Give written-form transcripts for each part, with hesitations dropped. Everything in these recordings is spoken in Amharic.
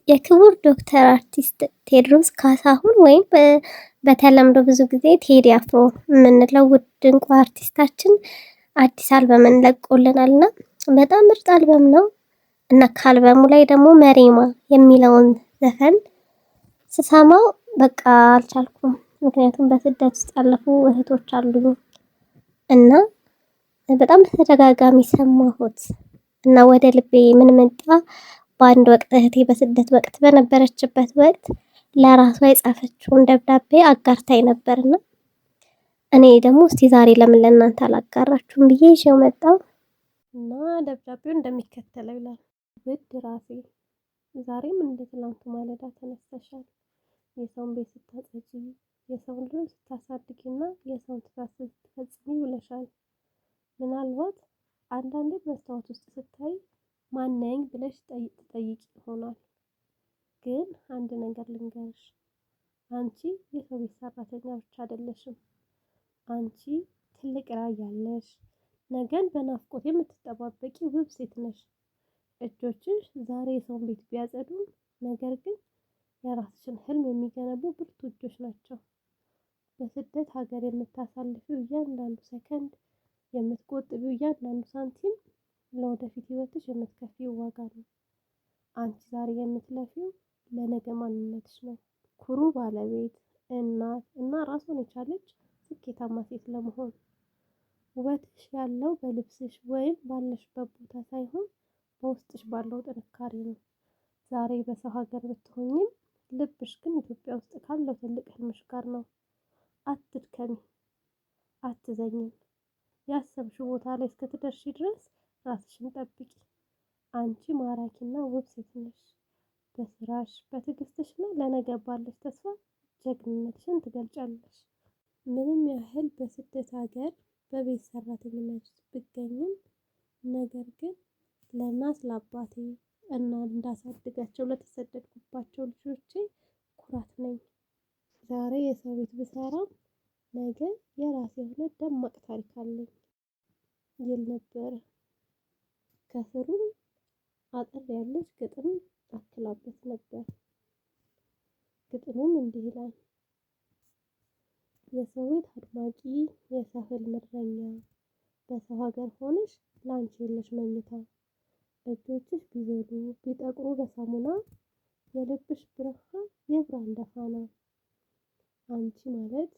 የክቡር ዶክተር አርቲስት ቴዎድሮስ ካሳሁን ወይም በተለምዶ ብዙ ጊዜ ቴዲ አፍሮ የምንለው ውድ ድንቁ አርቲስታችን አዲስ አልበምን ለቆልናል እና በጣም ምርጥ አልበም ነው እና ከአልበሙ ላይ ደግሞ መሬማ የሚለውን ዘፈን ስሰማው በቃ አልቻልኩም። ምክንያቱም በስደት ውስጥ ያለፉ እህቶች አሉ እና በጣም በተደጋጋሚ ሰማሁት እና ወደ ልቤ ምን መጣ፣ በአንድ ወቅት እህቴ በስደት ወቅት በነበረችበት ወቅት ለራሷ የጻፈችውን ደብዳቤ አጋርታኝ ነበርና እኔ ደግሞ እስቲ ዛሬ ለምን ለእናንተ አላጋራችሁም ብዬ ይዤው መጣሁ እና ደብዳቤው እንደሚከተለው ይላል። ውድ ራሴ፣ ዛሬም እንደ ትናንቱ ማለዳ ተነስተሻል። የሰውን ቤት ስታጸጂ፣ የሰውን ልጆች ስታሳድጊና የሰውን ትእዛዝ ስትፈጽሚ ውለሻል። ምናልባት አንዳንዴ መስታወት ውስጥ ስታይ ማነኝ ብለሽ ትጠይቂ ይሆናል። ግን አንድ ነገር ልንገርሽ፣ አንቺ የሰው ቤት ሰራተኛ ብቻ አይደለሽም። አንቺ ትልቅ ራዕይ ያለሽ፣ ነገን በናፍቆት የምትጠባበቂ ውብ ሴት ነሽ። እጆችሽ ዛሬ የሰውን ቤት ቢያጸዱም፣ ነገር ግን የራስሽን ህልም የሚገነቡ ብርቱ እጆች ናቸው። በስደት ሀገር የምታሳልፊው እያንዳንዱ ሰከንድ፣ የምትቆጥቢው እያንዳንዱ ሳንቲም ለወደፊት ህይወትሽ የምትከፍይው ዋጋ ነው። አንቺ ዛሬ የምትለፊው ለነገ ማንነትሽ ነው። ኩሩ ባለቤት፣ እናት እና ራሷን የቻለች ስኬታማ ሴት ለመሆን። ውበትሽ ያለው በልብስሽ ወይም ባለሽበት ቦታ ሳይሆን በውስጥሽ ባለው ጥንካሬ ነው። ዛሬ በሰው ሀገር ብትሆኝም ልብሽ ግን ኢትዮጵያ ውስጥ ካለው ትልቅ ህልምሽ ጋር ነው። አትድከሚ፣ አትዘኝም። ያሰብሽው ቦታ ላይ እስክትደርሺ ድረስ ራስሽን ጠብቂ። አንቺ ማራኪና ውብ ሴት ነሽ። በስራሽ፣ በትዕግስትሽና ለነገ ባለሽ ተስፋ ጀግንነትሽን ትገልጫለሽ። ምንም ያህል በስደት ሀገር በቤት ሰራተኝነት ውስጥ ብገኝም፣ ነገር ግን ለእናት ለአባቴ እና እንዳሳድጋቸው ለተሰደድኩባቸው ልጆቼ ኩራት ነኝ። ዛሬ የሰው ቤት ብሰራም ነገ የራሴ የሆነ ደማቅ ታሪክ አለኝ ይል ነበረ። ከስሩም አጠር ያለች ግጥም አክላበት ነበር። ግጥሙም እንዲህ ይላል። የሰው ቤት አድማቂ፣ የሰው ህልም እረኛ፣ በሰው ሀገር ሆነሽ ላንቺ የለሽ መኝታ፣ እጆችሽ ቢዝሉ ቢጠቁሩ በሳሙና፣ የልብሽ ብርሃን ይብራ እንደ ፋና። አንቺ ማለት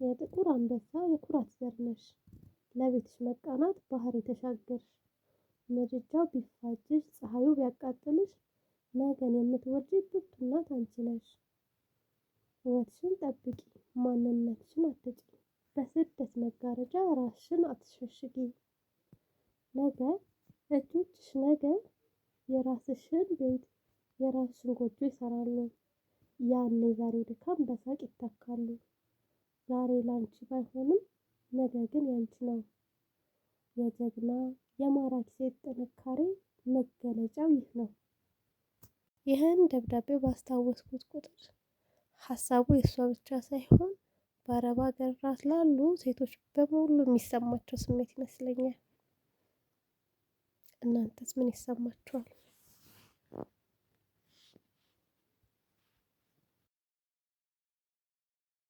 የጥቁር አንበሳ የኩራት ዘር ነሽ። ለቤትሽ መቃናት ባህር የተሻገርሽ፣ ምድጃው ቢፋጅሽ ፀሐዩ ቢያቃጥልሽ፣ ነገን የምትወልጂ ብርቱ እናት አንቺ ነሽ። ውበትሽን ጠብቂ፣ ማንነትሽን አትጪ። በስደት መጋረጃ ራስሽን አትሸሽጊ። ነገ እጆችሽ ነገ የራስሽን ቤት የራስሽን ጎጆ ይሰራሉ። ያን የዛሬው ድካም በሳቅ ይተካሉ። ዛሬ ላንቺ ባይሆንም ነገ ግን ያንቺ ነው። የጀግና የማራኪ ሴት ጥንካሬ መገለጫው ይህ ነው። ይህን ደብዳቤ ባስታወስኩት ቁጥር ሀሳቡ የእሷ ብቻ ሳይሆን በአረብ ሀገራት ላሉ ሴቶች በሙሉ የሚሰማቸው ስሜት ይመስለኛል። እናንተስ ምን ይሰማችኋል?